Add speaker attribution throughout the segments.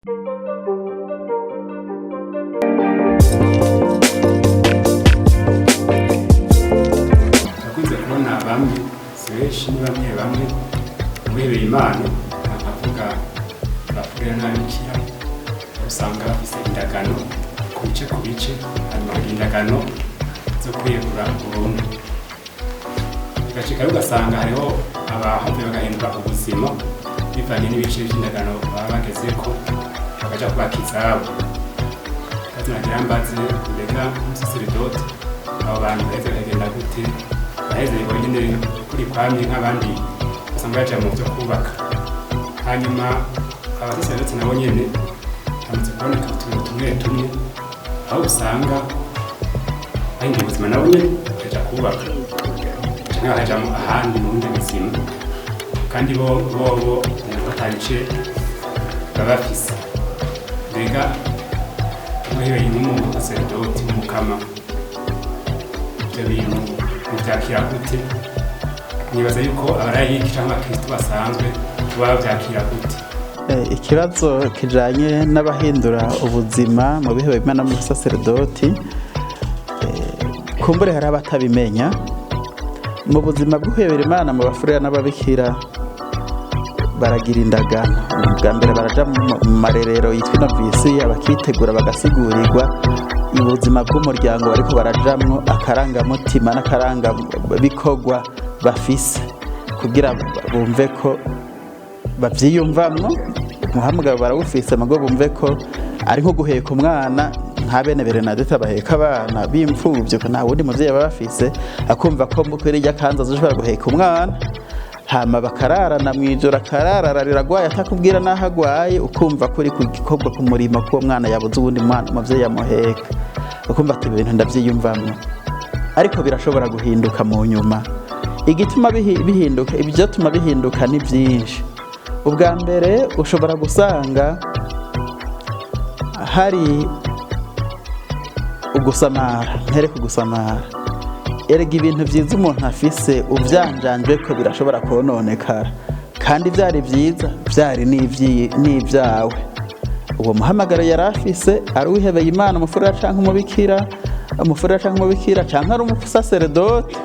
Speaker 1: Nakunze kubona bamwe, si benshi, ni bamwe bamwe muhebeye Imana, bakavuga bafurera n'ababikira, usanga bafise indagano ku bice ku bice, hanyuma bakagira indagano zo kwiyegura burundu, bigacika ugasanga hariho abahavuye bagahindura ubuzima bivanye n'ibice by'indagano baba bagezeko, bakaja kubaka izabo. Kazi nagira mbaze: mbega umusaseredoti, abo bantu baheze bakagenda gute? Baheze bonyene kuri kwamye nk'abandi basanga baja mu vyo kubaka? Hanyuma abasaseredoti nabo nyene hamaze kuboneka utuntu tumwe tumwe aho usanga bahinduye ubuzima, nabo nyene bakaja kubaka canke bakaja ahandi mu bundi buzima, kandi bo bobo ata bice baba bafise. Mbega muhebeye nk'umusaseredoti w'umukama, ivyo bintu muvyakira gute? Nibaza yuko abarayiki canke abakristo basanzwe baba bavyakira gute?
Speaker 2: Ikibazo kijanye n'abahindura ubuzima mu bihebeye Imana mu saseredoti, kumbure hari abatabimenya. Mu buzima bw'uhebera Imana mu bafurera n'ababikira baragira indagano. Bwa mbere baraja mu marerero yitwa inovisiya, bakitegura, bagasigurirwa ubuzima bw'umuryango bariko barajamwo, akarangamutima n'akarangabikorwa bafise, kugira bumve ko bavyiyumvamwo. Umuhamagaro barawufise, mugo bumve ko ari nko guheka umwana, nka bene Bernadette baheka abana b'imfuvyi, ko nta wundi muvyeyi baba bafise, akumva ko kuri irya kanzu azoshobora guheka umwana. Hama bakararana mw'ijoro, akarararira agwaye atakubwira n'aho agwaye, ukumva ko uri ku gikorwa ku murimo k'uwo mwana yabuze uwundi mwana umuvyeyi amuheka, ukumva ati: "Ibintu ndavyiyumvamwo." Ariko birashobora guhinduka mu nyuma. Igituma bihinduka, ivyotuma bihinduka ni vyinshi. Ubwa mbere, ushobora gusanga hari ugusamara. Mpere ku gusamara. Erega ibintu vyiza umuntu afise uvyanjanjwe ko birashobora kononekara, kandi vyari vyiza, vyari n'ivyawe. Uwo muhamagaro yari afise, ari uwihebeye Imana, umufurera canke umubikira, umufurera canke umubikira canke ari umusaseredoti,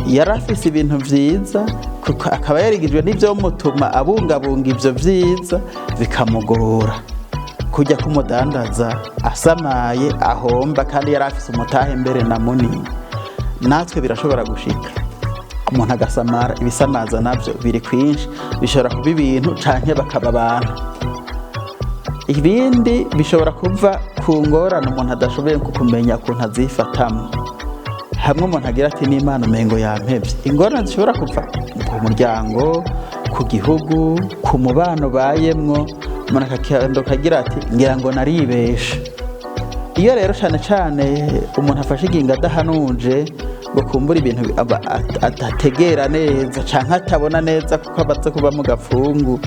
Speaker 2: yari afise ibintu vyiza, kuko akaba yarigijwe n'ivyo mutuma abungabunga ivyo vyiza, bikamugora kujya kumudandaza asamaye ahomba, kandi yari afise umutahe mbere na munini. Natwe birashobora gushika umuntu agasamara. Ibisamaza navyo biri kwinshi, bishobora kuba ibintu canke bakaba abantu. Ibindi bishobora kuva ku ngorane umuntu adashoboye kumenya ukuntu azifatamwo. Hamwe umuntu agira ati: "N'Imana umengo yampevye." Ingorane zishobora kuva ku muryango, ku gihugu, ku mubano bayemwo, umuntu akagenda akagira ati: "Ngira ngo naribeshe." Iyo rero cane cane umuntu afashe ingingo adahanuje, ngo kumbura ibintu adategera neza canke atabona neza, kuko abaza kuba mu gapfungu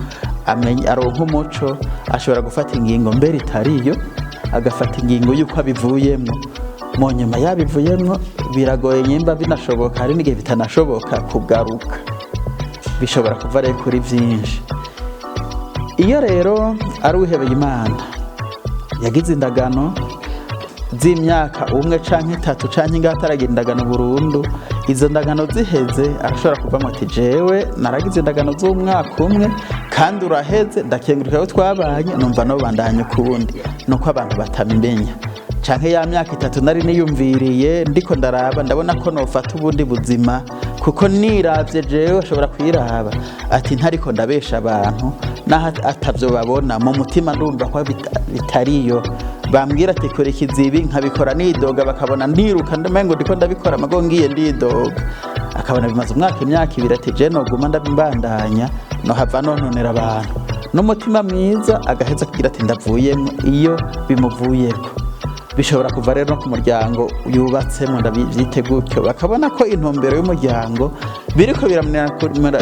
Speaker 2: aronka umuco, ashobora gufata ingingo mbere itariyo, agafata ingingo y'uko abivuyemwo. Mu nyuma yabivuyemwo, biragoye, nyimba binashoboka, hari n'igihe bitanashoboka kugaruka. Bishobora kuva rero kuri vyinshi. Iyo rero ari uwihebeye Imana yagize indagano z'imyaka 1 canke 3 canke ingahe ataragira indagano burundu, izo ndagano ziheze arashobora kuvamo ati: "Jewe naragize indagano z'umwaka 1 kandi uraheze, ndakenguruka ko twabanye, numva nobandanya ukundi." Nuko abantu batabimenya. Canke ya myaka 3 nari niyumviriye, ndiko ndaraba, ndabona ko nofata ubundi buzima, kuko niravye jewe, ashobora kwiraba ati: "Ntariko ndabesha abantu, naho atavyo babona mu mutima, ndumva ko bitariyo. Bambwira ati: 'Kurikiza ibi,' nkabikora nidoga, bakabona ndiruka, ndamengo ndiko ndabikora mago ngiye ndidoga." Akabona bimaze umwaka, imyaka 2, ati: "Je noguma ndabibandanya nohava nononera abantu." N'umutima mwiza agaheza kugira ati: "Ndavuyemwo." Iyo bimuvuyeko, bishobora kuva rero no ku muryango yubatsemo, ndabyite gutyo, bakabona ko intumbero y'umuryango biriko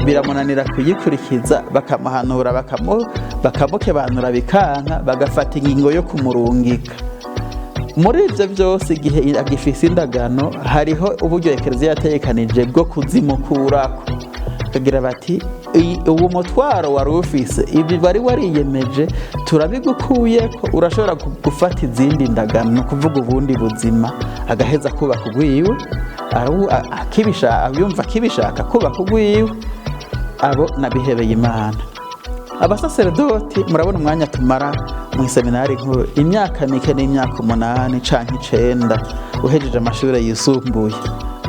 Speaker 2: biramunanira kuyikurikiza, bakamuhanura, bakamukebanura, bikanka, bagafata ingingo yo kumurungika. Muri ibyo byose, igihe agifise indagano, hariho uburyo Ekereziya yategekanije bwo kuzimukurako, bakagira bati Uwo mutwaro wari ufise, ibi wari wariyemeje, turabigukuyeko, urashobora gufata izindi ndagano, ni ukuvuga ubundi buzima. Agaheza kubaka ugwiwe, yumva akibishaka kubaka ugwiwe. Abo nabihebeye Imana. Abasaseredoti, murabona umwanya tumara mu iseminari nkuru, imyaka mike n'imyaka 8 canke 9 uhejeje amashuri yisumbuye,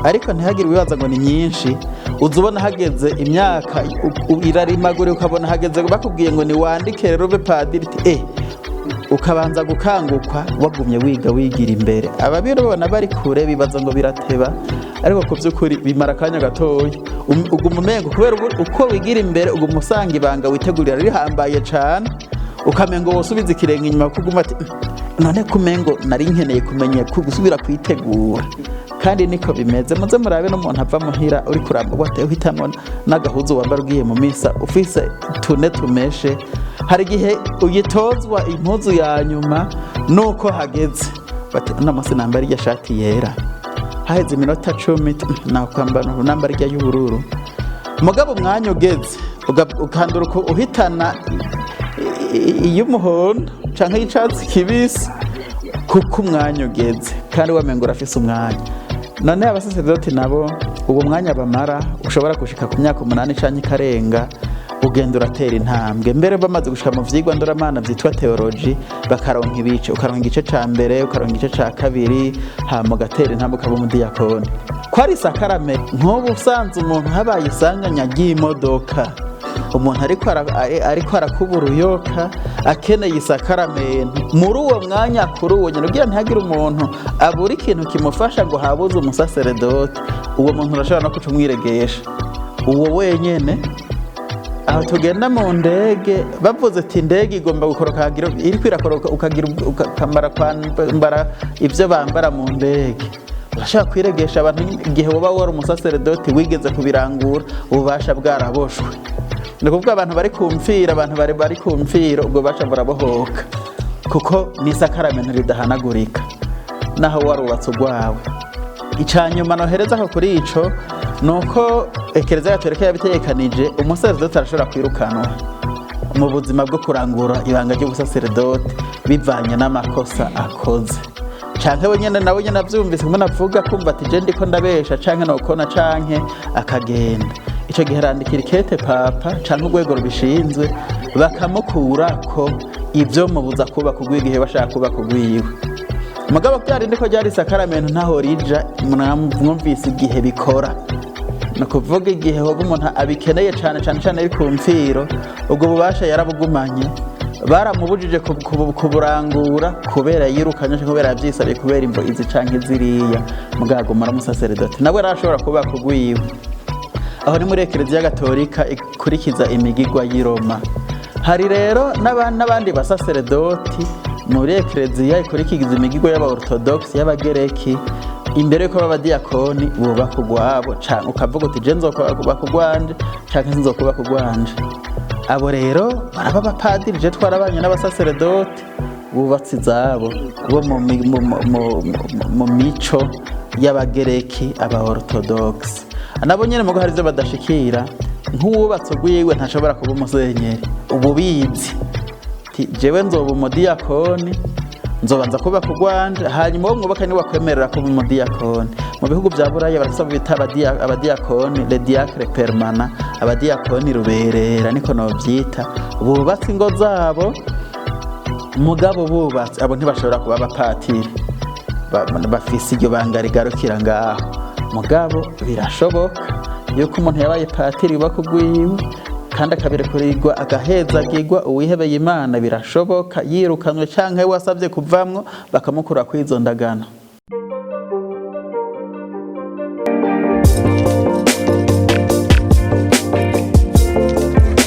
Speaker 2: ariko ntihagire uwibaza ngo ni myinshi. Uza ubona hageze imyaka irarimagura, ukabona hageze bakubwiye ngo niwandike rero ube padiri, ukabanza gukangukwa wagumye wiga wigira imbere. Ababirobona bari kure bibaza ngo birateba, ariko ku by'ukuri bimara akanya gatoya. Uguma umengo kubera uko wigira imbere uguma usanga ibanga witegurira rihambaye cane, ukamengo wosubiza ikirenge inyuma, kuko uguma ati none kumengo nari nkeneye kumenya gusubira kwitegura. Kandi niko bimeze. Muze murabe n'umuntu ava muhira uri kuramba wate uhitamwo n'agahuzu wambara ugiye mu misa ufise tune tumeshe. Hari igihe uyitozwa impuzu ya nyuma nuko hageze bati uno munsi nambara irya shati yera, haheze iminota 10 nakwambara nambara irya y'ubururu. Mugabo umwanya ugeze ukandura uhitana iy'umuhondo canke y'icatsi kibisi, kuko umwanya ugeze kandi wamenga urafise umwanya. None abasaseredoti nabo uwo mwanya bamara ushobora gushika ku myaka 8 canke ikarenga, ugenda uratera intambwe. Mbere bamaze gushika mu vyigwa ndoramana vyitwa theology, bakaronka ibice, ukaronka igice ca mbere, ukaronka igice ca kabiri, hama ugatera intambwe ukaba umudiyakoni. Ko ari sakarame, nk'ubu usanze umuntu habaye isanganya ry'imodoka, umuntu ariko arakubura uruyoka akeneye isakaramento muri uwo mwanya, kuri uwo nyine, kugira ntihagire umuntu abura ikintu kimufasha ngo habuze umusaseredoti, uwo muntu urashobora no kuca umwiregesha uwo wenyene. Aho tugenda mu ndege, bavuze ati indege igomba gukoroka, iriko irakoroka, ukagira ukamara kwambara ibyo bambara mu ndege, urashobora kwiregesha abantu igihe woba wari umusaseredoti wigeze kubirangura, ububasha bwaraboshwe. Ni ukuvuga abantu bari ku mfiro, abantu bari ku mfiro, ubwo bubasha burabohoka, kuko ni isakaramento ridahanagurika naho warubatse urwawe. Icya nyuma nohereza ko kuri ico ni uko Ekereziya Gatolika yabitegekanije: umusaseredoti arashobora kwirukanwa mu buzima bwo kurangura ibanga ry'ubusaseredoti bivanye n'amakosa akoze, canke we nyene nawe nyene avyumvise kumwe navuga, kumva ati je ndiko ndabesha canke nokona canke akagenda. Ico gihe arandikira ikete papa canke urwego rubishinzwe, bakamukurako ivyo mubuza kubaka urw'igihe bashaka kubaka urwiwe. Mugabo byarindi ko ryari isakaramento ntaho rija, mwumvise igihe bikora, ni ukuvuga igihe hoba umuntu abikeneye cane cane cane ari ku mfiro, ubwo bubasha yarabugumanye. Baramubujije kuburangura kubera yirukanye canke kubera yavyisabiye, kubera imvo izi canke ziriya, mugabo aguma ari umusaseredoti, nawe arashobora kubaka urwiwe. Aho ni muri Ekereziya Gatolika ikurikiza imigigwa y'i Roma. Hari rero n'abandi basaseredoti muri Ekereziya ikurikiza imigigwa y'abaorthodox, y'abagereki. Imbere yuko baba abadiyakoni bubaka urwabo, canke ukavuga uti je nzokubaka urwanje canke sinzokubaka urwanje. Abo rero baraba abapadiri. Je twarabanye n'abasaseredoti bubatse izabo bo mu mico y'abagereki, aba orthodox. Nabo nyene mugo hari ivyo badashikira. Nk'uwubatse urwiwe ntashobora kuba umusenyeri. Ububizi Ati, jewe nzoba umudiyakoni, nzobanza kubaka urwanje, hanyuma uwo mwubaka niwe wakwemerera kuba umudiyakoni. Mu bihugu vya Buraya barafise abo bita abadiyakoni, les diacres permanents, abadiyakoni ruberera niko novyita, bubatse ingo zabo. Mugabo bubatse abo ntibashobora kuba abapatiri. Bafise iryo banga rigarukira ngaho. Mugabo birashoboka yuko umuntu yabaye patiri yubaka urwiwe kandi akabirekurirwa, agahezagirwa, uwihebeye Imana, birashoboka yirukanwe canke wasabye kuvamwo bakamukura kw'izo ndagano.